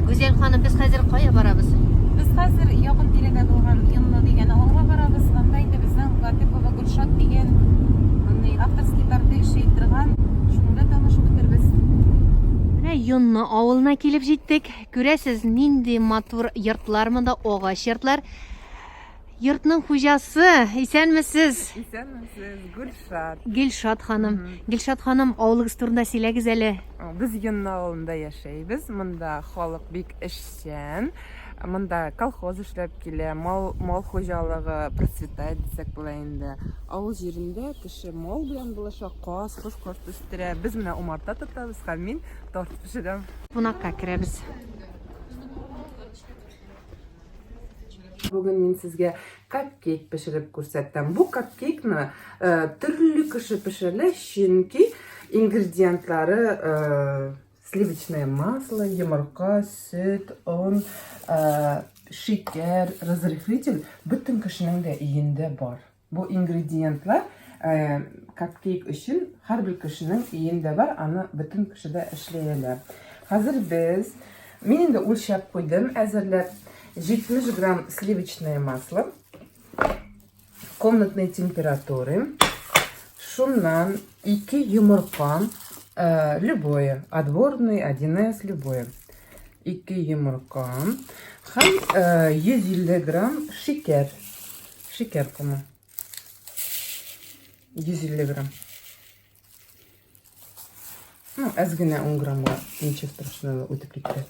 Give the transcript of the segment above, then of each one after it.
Гүзәл ханым, без хәзер кая барабыз? Без хәзер якын тирәдә булган Йонлы дигән авылга барабыз. Анда инде безнең Латыпова Гөлшат дигән андый авторский торты эшли торган. Шуның белән танышып үтербез. Менә Йонлы авылына килеп җиттек. Күрәсез, нинди матур йортлар монда, агач йортлар. Йортның хуҗасы, исәнмесез? Исәнмесез, Гөлшат. Гөлшат ханым. Гөлшат ханым, авылыгыз турында сөйләгез әле. Без Йонны авылында яшәйбез. Монда халык бик эшчән. Монда колхоз эшләп килә, мал, мал хуҗалыгы процветает дисәк була инде. Авыл җирендә кеше мал белән булаша, каз, кош-корт үстерә. Без менә умарта тотабыз һәм мин торт пешерәм. Кунакка керәбез. Бүген мин сезгә капкейк пешереп күрсәтәм. Бу капкейкны э, төрле кеше пешерә, чөнки ингредиентлары э, сливочное масло, йомырка, сөт, он, э, шикәр, разрыхлитель бөтен кешенең дә өендә бар. Бу ингредиентлар капкейк өчен һәрбер кешенең өендә бар, аны бөтен кеше дә эшли ала. Хәзер без, мин инде үлчәп куйдым, әзерләп 70 грамм сливочное масло комнатной температуры, шуннан 2 йомырка, любое, отборный, 1С, любое. 2 йомырка һәм 150 грамм шикәр. Шикәр комы. 150 грамм. Ну, әз генә 10 граммга ничего страшного үтеп китте.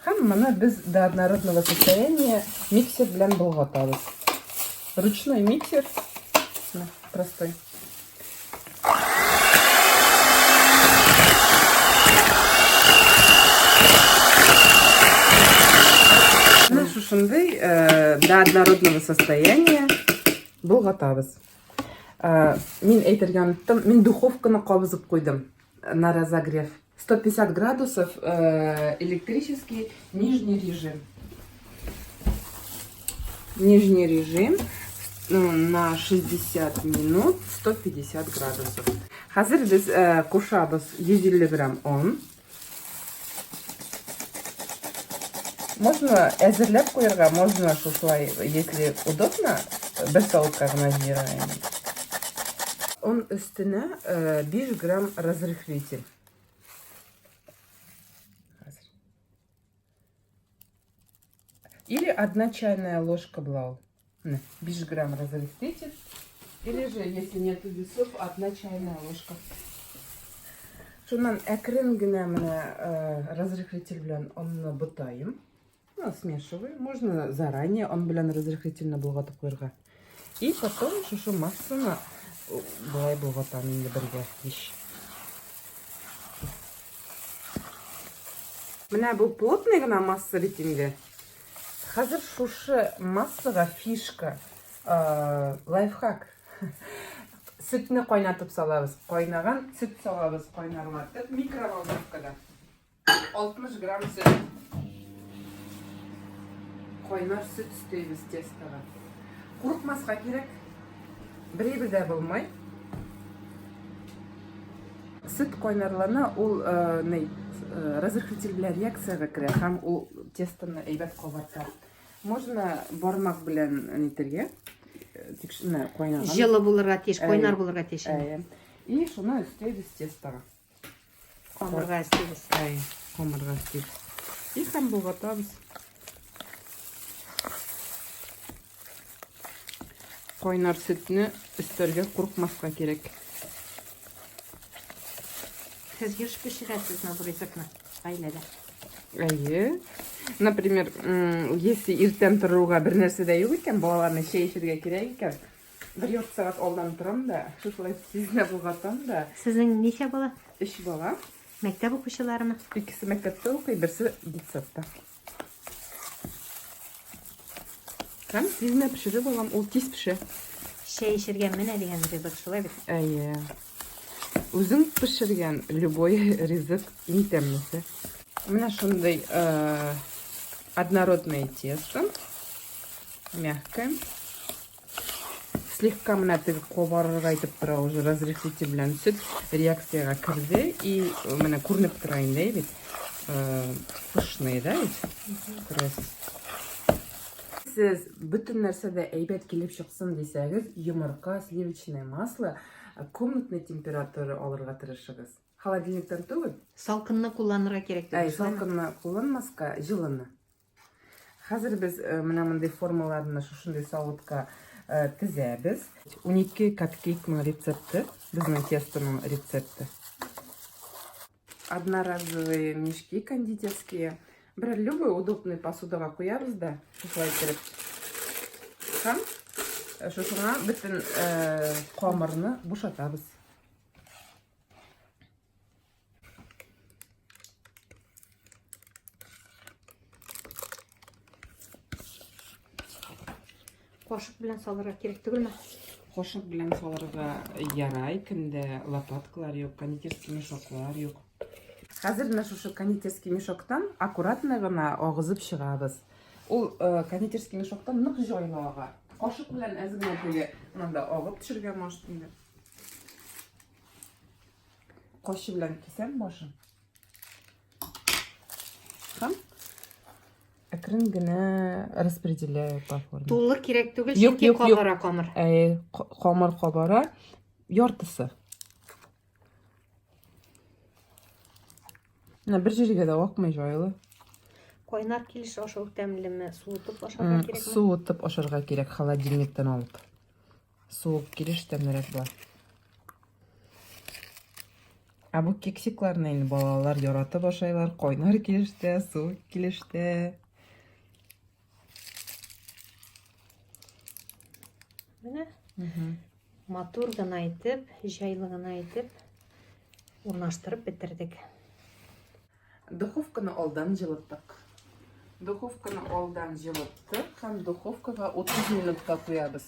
Һәм моны без до однородного состояния миксер белән болгатабыз. Ручной миксер. Простой. Менә шушындый э, до однородного состояния болгатабыз. Э, мин әйтергә оныттым, мин духовканы кабызып куйдым на разогрев. 150 градусов э, электрический нижний режим. Нижний режим ну, на 60 минут 150 градусов. Хәзер без э, кушабыз 150 грамм он. Можно әзерләп куярга, можно шушылай, если удобно, бер савытка гына җыярга инде. Он өстенә 5 э, грамм разрыхлитель. Хәзер. Или одна чайная ложка была ул. Менә, 5 грамм разрыхлитель. Или же, если нет весов, одна чайная ложка. Шуннан әкрен генә менә э, разрыхлитель белән онны бутаем. Ну, смешиваю. Можно заранее он белән разрыхлительне болгатып куярга. И потом шушы массаны э, болай болгатам инде бергә һич. Менә бу плотный гына масса бит инде. Хәзер шушы массага фишка, э, лайфхак. Сөтне кайнатып салабыз. Кайнаган сөт салабыз кайнарлатып микроволновкада. 60 грамм сөт. Кайнар сөт өстәйбез тестога. Курыкмаска кирәк. Бер дә булмай. Сөт кайнарлана, ул э, ни, э, разрыхлитель белән реакциягә керә һәм ул тестоны әйбәт кабарта. Можно бармак белән нитергә, э, тикшеренә кайнаган. Җылы булырга тиеш, кайнар булырга тиеш. Әйе. И шуны өстәйбез тестога. Камырга өстибез. Әйе, камырга өстибез. И һәм болгатабыз. Кайнар сөтне өстәргә курыкмаска кирәк. Сез еш пешерәсезме бу ризыкны гаиләдә? Әйе. Например, если иртән торуга бер нәрсә дә юк икән, балаларны чәй эчәргә кирәк икән, бер ярты сәгать алдан торам да, шушылай тиз генә болгатам да. Сезнең ничә бала? Өч бала. Мәктәп укучыларымы? Икесе мәктәптә укый, берсе детсадта. Һәм тиз генә пешереп алам, ул тиз пешә. Чәй эчергә менә дигән ризык, шулай бит? Әйе. Үзең пешергән любой ризык иң тәмлесе. Менә шундый э, однородное тесто, мягкое. Слегка менә теге кабарырга итеп тора уже разрыхлитель белән сөт реакциягә керде и менә күренеп тора инде бит. Пышные, да ведь? Күрәсез. Сез бөтен нәрсә дә әйбәт килеп чыксын дисәгез, йомырка, сливочное масло комнатной температура алырга тырышыгыз. Холодильниктан түгел. Салкынны кулланырга кирәк түгел. Әй, салкынны кулланмаска, җылыны. Хәзер без менә мондый формаларны шушындый савытка тезәбез. 12 капкейкның рецепты, безнең тестоның рецепты. Одноразовые мешки кондитерские. Бер любой удобный посудага куябыз да, шушылай иттереп. Һәм шушыңа бөтен камырны бушатабыз. Кашык белән салырга кирәк түгелме? Кашык белән салырга ярай, кемдә лопаткалар юк, кондитерский мешоклар юк. Хәзер менә шушы кондитерский мешоктан аккуратно гына агызып чыгабыз. Ул э, кондитерский мешоктан нык җайлы ага. Кашык белән әз генә теге монда агып төшергә может инде. Кашык белән кисәм башын. Һәм әкрен генә распределяю по форме. Тулы кирәк түгел, чөнки юк, юк, кабара камыр. Әй, камыр кабара, яртысы. Менә бер җиргә дә акмый җайлы. Кайнар килеш ашау тәмлеме, суытып ашарга кирәкме? Суытып ашарга кирәк, холодильниктан алып. Суык килеш тәмлерәк була. Ә бу кексикларны инде балалар яратып ашайлар, кайнар килеш тә, суык килеш тә. Менә матур гына итеп, җайлы гына итеп урнаштырып бетердек. Духовканы алдан җылыттык. Духовканы алдан җылыттык һәм духовкага 30 минутка куябыз.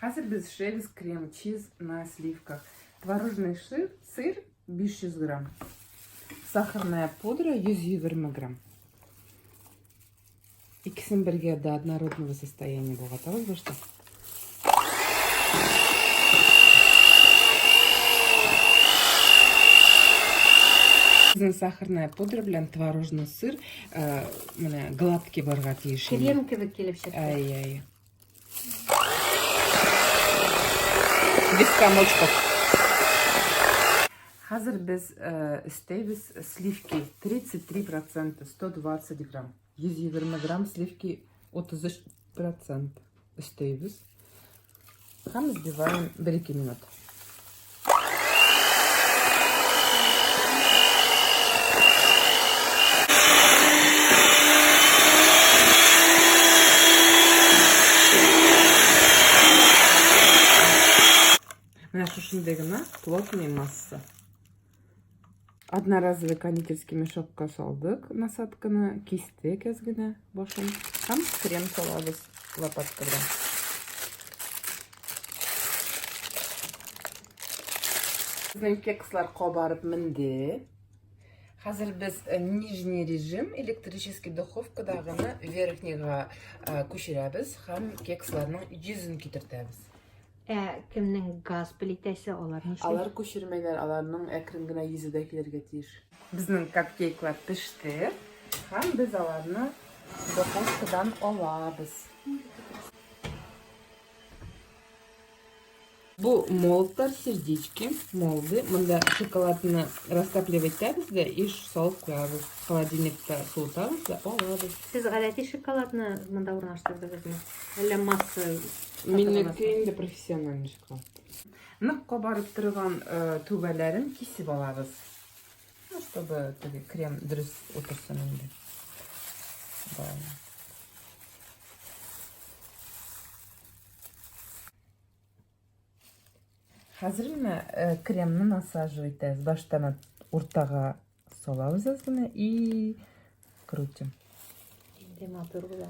Хәзер без эшләйбез крем-чиз на сливках. Творожный сыр, сыр 500 грамм. Сахарная пудра 120 грамм. Икесен бергә до однородного состояния болгатабыз башта. Безнең сахарная пудра белән творожный сыр э, менә гладкий барга тиеш. Крем кебек килеп чыкты. Ай, ай. Без комочков. Хәзер без э, өстәйбез сливки 33%, 120 грамм. 120 грамм сливки 33% өстәйбез. Һәм взбиваем 1-2 минут. Менә шушындый гына плотный масса. Одноразовый кондитерский мешокка салдык насадканы, кистек әз генә башын һәм крем салабыз лопатка белән. Безнең кекслар кабарып менде. Хәзер без э, нижний режим электрический духовкадагыны верхнийга э, күчерәбез һәм кексларның йөзен китертәбез. Ә кемнең газ плитәсе, алар нишли? Алар күчермәйләр, аларның әкрен генә йөзе дә килергә тиеш. Безнең капкейклар пеште һәм без аларны духовкадан алабыз. Бу молдтар, сердечки, молды. Монда шоколадны растапливать итәбез дә и салып куябыз. Холодильникта суытабыз да алабыз. Сез гадәти шоколадны монда урнаштырдыгызмы? Әллә масса Минеке инде профессиональный шоколад. Нык кабарып торган э, түбәләрен кисеп алабыз. Ну, чтобы теге крем дөрес утырсын инде. Да. Хәзер менә э, кремны насаживать итәбез. Баштан уртага салабыз әз генә и крутим. Инде матур була.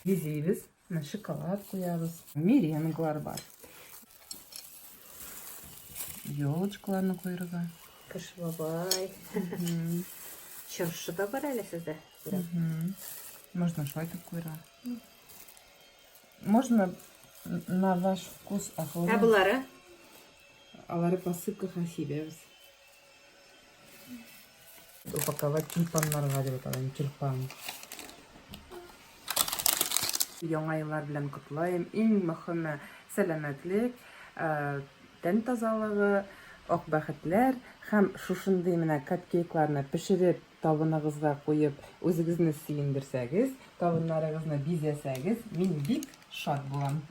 Бизибез. Менә шоколад куябыз. Меренглар бар. Елочкаларны куярга. Кыш бабай. Чыршы да бар әле сездә. Можно шулай итеп куярга. Можно на ваш вкус Ә болары? Алары посыпкага сибәбез. Упаковать тюльпаннарга дип аталган тюльпан. Яңа еллар белән котлыйм. Иң мөхиме сәламәтлек, э, тән тазалыгы, ак бәхетләр һәм шушындый менә капкейкларны пешереп табыныгызга куеп, үзегезне сөендерсәгез, табыннарыгызны бизәсәгез, мин бик шат булам.